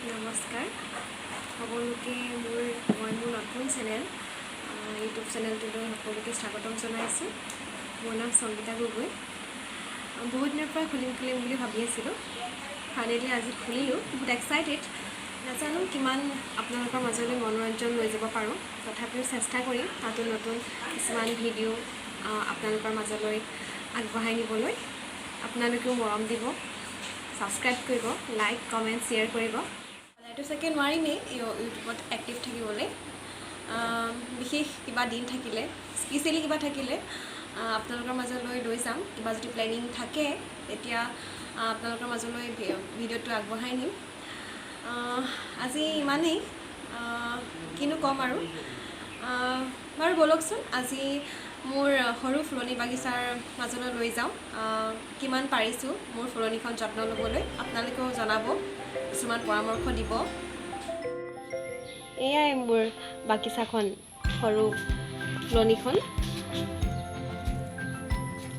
নমস্কাৰ সকলোকে। মই মোৰ নতুন চেনেল, ইউটিউব চেনেলটোলৈ সকলোকে স্বাগতম জনাইছোঁ। মোৰ নাম সংগীতা গগৈ। বহুত দিনৰ পৰা খুলিম খুলিম বুলি ভাবি আছিলোঁ, ফাইনেলি আজি খুলিলোঁ। বহুত এক্সাইটেড। নাজানো কিমান আপোনালোকৰ মাজলৈ মনোৰঞ্জন লৈ যাব পাৰোঁ, তথাপিও চেষ্টা কৰিম নতুন নতুন কিছুমান ভিডিঅ' আপোনালোকৰ মাজলৈ আগবঢ়াই নিবলৈ। আপোনালোকেও মৰম দিব, ছাবস্ক্ৰাইব কৰিব, লাইক, কমেণ্ট, শ্বেয়াৰ কৰিব। সদায়তো চাগে নোৱাৰিমেই ইউটিউবত এক্টিভ থাকিবলৈ। বিশেষ কিবা দিন থাকিলে, স্পেচিয়েলি কিবা থাকিলে আপোনালোকৰ মাজলৈ লৈ যাম। কিবা যদি প্লেনিং থাকে, তেতিয়া আপোনালোকৰ মাজলৈ ভিডিঅ'টো আগবঢ়াই নিম। আজি ইমানেই, কিনো ক'ম আৰু। বাৰু ব'লকচোন, আজি মোৰ সৰু ফুলনি বাগিচাৰ মাজলৈ লৈ যাওঁ। কিমান পাৰিছোঁ মোৰ ফুলনিখন যত্ন ল'বলৈ, আপোনালোকেও জনাব, কিছুমান পৰামৰ্শ দিব। এয়াই মোৰ বাগিচাখন, সৰু ফুলনিখন।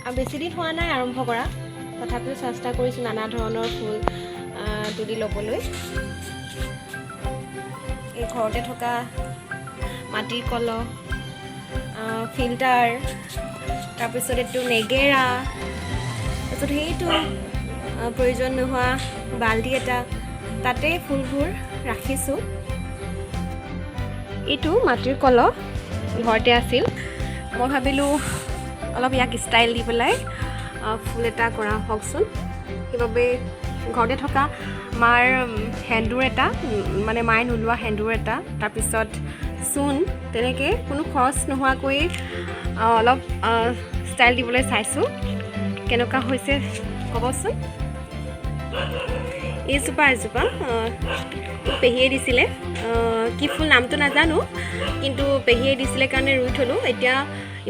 আৰু বেছি দিন হোৱা নাই আৰম্ভ কৰা, তথাপিও চেষ্টা কৰিছোঁ নানা ধৰণৰ ফুল তুলি ল'বলৈ। এই ঘৰতে থকা মাটিৰ কলহ, ফিল্টাৰ, তাৰপিছত এইটো নেগেৰা, তাৰপিছত সেইটো প্ৰয়োজন নোহোৱা বাল্টি এটা, তাতে ফুলবোৰ ৰাখিছোঁ। এইটো মাটিৰ কলহ ঘৰতে আছিল। মই ভাবিলোঁ অলপ ইয়াক ষ্টাইল দি পেলাই ফুল এটা কৰা হওকচোন। সেইবাবে ঘৰতে থকা মাৰ সেন্দুৰ এটা, মানে মায়ে নোলোৱা সেন্দুৰ এটা, তাৰপিছত চূণ, তেনেকৈ কোনো খৰচ নোহোৱাকৈয়ে অলপ ষ্টাইল দিবলৈ চাইছোঁ। কেনেকুৱা হৈছে ক'বচোন। এইজোপা এজোপা পেহীয়ে দিছিলে। কি ফুল নামটো নাজানো, কিন্তু পেহীয়ে দিছিলে কাৰণে ৰুই থ'লোঁ। এতিয়া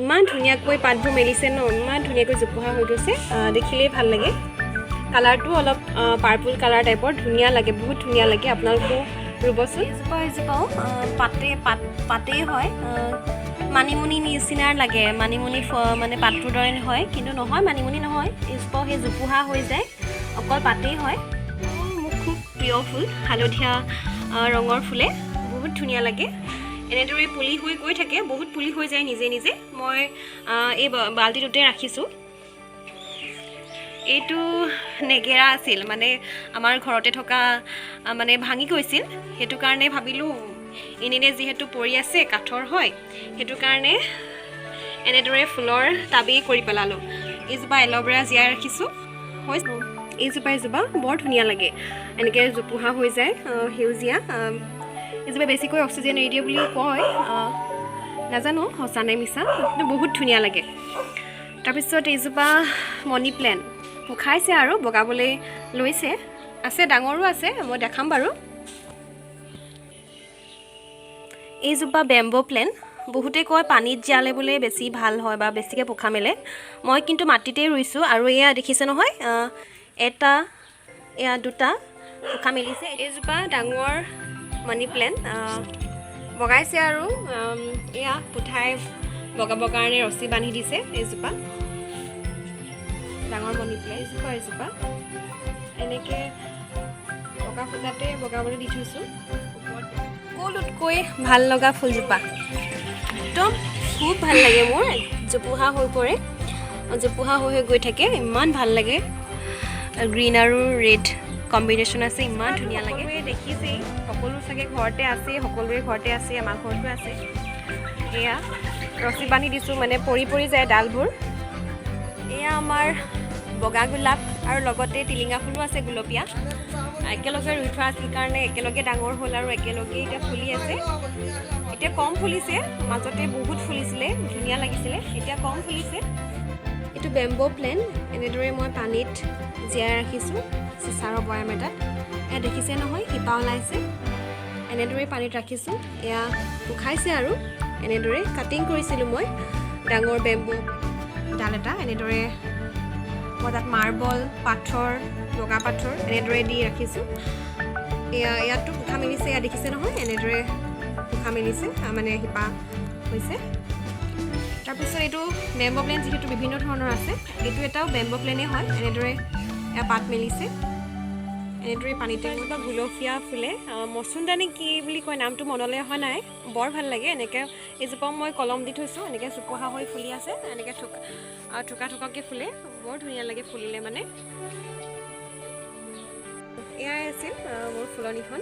ইমান ধুনীয়াকৈ পাতবোৰ মেলিছে ন, ইমান ধুনীয়াকৈ জোপোহা হৈ গৈছে, দেখিলেই ভাল লাগে। কালাৰটো অলপ পাৰ্পল কালাৰ টাইপৰ, ধুনীয়া লাগে, বহুত ধুনীয়া লাগে। আপোনালোকেও ৰুবচোন। এজোপা এজোপাও পাতে পাত পাতেই হয়, মানিমুনি নিচিনাৰ লাগে। মানিমুনি মানে পাতটোৰ দৰে হয়, কিন্তু নহয়, মানিমুনি নহয়। এইজোপাও সেই জোপোহা হৈ যায়, অকল পাতেই হয়। মোক খুব প্ৰিয় ফুল, হালধীয়া ৰঙৰ ফুলে বহুত ধুনীয়া লাগে। এনেদৰে পুলি হৈ গৈ থাকে, বহুত পুলি হৈ যায় নিজে নিজে। মই এই বাল্টিটোতে ৰাখিছোঁ। এইটো নেগেৰা আছিল, মানে আমাৰ ঘৰতে থকা, মানে ভাঙি গৈছিল। সেইটো কাৰণে ভাবিলোঁ এনেই যিহেতু পৰি আছে, কাঠৰ হয়, সেইটো কাৰণে এনেদৰে ফুলৰ টাবেই কৰি পেলালোঁ। এইজোপা এল'ভেৰা জীয়াই ৰাখিছোঁ। হৈছে এইজোপা, এজোপা বৰ ধুনীয়া লাগে, এনেকৈ জোপোহা হৈ যায়, সেউজীয়া। এইজোপা বেছিকৈ অক্সিজেন এৰি দিয়ে বুলি কয়, নাজানো সঁচা নে মিছা, কিন্তু বহুত ধুনীয়া লাগে। তাৰপিছত এইজোপা মণি প্লেণ্ট শুকাইছে আৰু বগাবলৈ লৈছে। আছে, ডাঙৰো আছে, মই দেখাম বাৰু। এইজোপা বেম্ব' প্লেণ্ট। বহুতে কয় পানীত জীয়ালে বোলে বেছি ভাল হয় বা বেছিকৈ পোখা মেলে। মই কিন্তু মাটিতেই ৰুইছোঁ আৰু এয়া দেখিছে নহয়, এটা, এয়া দুটা পোখা মেলিছে। এইজোপা ডাঙৰ মানি প্লেণ্ট বগাইছে আৰু এয়া পুঠাই বগাবৰ কাৰণে ৰছী বান্ধি দিছে। এইজোপা ডাঙৰ মানি প্লেণ্ট। এইজোপা এজোপা এনেকৈ পকা খুটাতে বগাবলৈ দি থৈছোঁ ওপৰত। সকলোতকৈ ভাল লগা ফুলজোপা, একদম খুব ভাল লাগে মোৰ। জোপোহা হৈ পৰে, জোপোহা হৈ হৈ গৈ থাকে, ইমান ভাল লাগে। গ্ৰীণ আৰু ৰেড কম্বিনেশ্যন আছে, ইমান ধুনীয়া লাগে। দেখিছেই সকলো চাগে, ঘৰতে আছে, সকলোৰে ঘৰতে আছে, আমাৰ ঘৰতো আছে। এয়া ৰছী বান্ধি দিছোঁ, মানে পৰি পৰি যায় ডালবোৰ। এয়া আমাৰ বগা গোলাপ আৰু লগতে টিলিঙা ফুলো আছে গুলপীয়া। একেলগে ৰুই থোৱা আছিল কাৰণে একেলগে ডাঙৰ হ'ল আৰু একেলগে এতিয়া ফুলি আছে। এতিয়া কম ফুলিছে, মাজতে বহুত ফুলিছিলে, ধুনীয়া লাগিছিলে, এতিয়া কম ফুলিছে। এইটো বেম্ব' প্লেণ্ট, এনেদৰে মই পানীত জীয়াই ৰাখিছোঁ চিচাৰৰ বয়াম এটাত। এয়া দেখিছে নহয়, শিপা ওলাইছে। এনেদৰে পানীত ৰাখিছোঁ। এয়া শুকাইছে আৰু এনেদৰে কাটিং কৰিছিলোঁ মই ডাঙৰ বেম্বো ডাল এটা। এনেদৰে মই তাত মাৰ্বল পাথৰ, বগা পাথৰ এনেদৰে দি ৰাখিছোঁ। এয়া ইয়াতো পোখা মেলিছে। এয়া দেখিছে নহয়, এনেদৰে পোখা মেলিছে, মানে শিপা হৈছে। তাৰপিছত এইটো বেম্ব' প্লেণ্ট, যিহেতু বিভিন্ন ধৰণৰ আছে, এইটো এটাও বেম্ব' প্লেণ্টেই হয়। এনেদৰে এয়া পাত মেলিছে। এনেদৰে পানীতে বা গুলপীয়া ফুলে, মচুন্দা নে কি বুলি কয় নামটো মনলৈ অহা নাই, বৰ ভাল লাগে। এনেকৈ এজোপাও মই কলম দি থৈছোঁ, এনেকৈ চোপোহা হৈ ফুলি আছে, এনেকৈ থোকা থোকাকৈ ফুলে, বৰ ধুনীয়া লাগে ফুলিলে মানে। এয়াই আছিল মোৰ ফুলনিখন।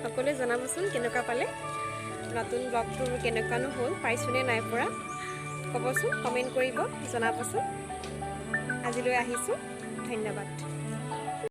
সকলোৱে জনাবচোন কেনেকুৱা পালে, নতুন ব্লগটো কেনেকুৱানো হ'ল, পাইছোঁনে নাই পৰা ক'বচোন, কমেণ্ট কৰিব জনাবচোন। আজিলৈ আহিছোঁ, ধন্যবাদ।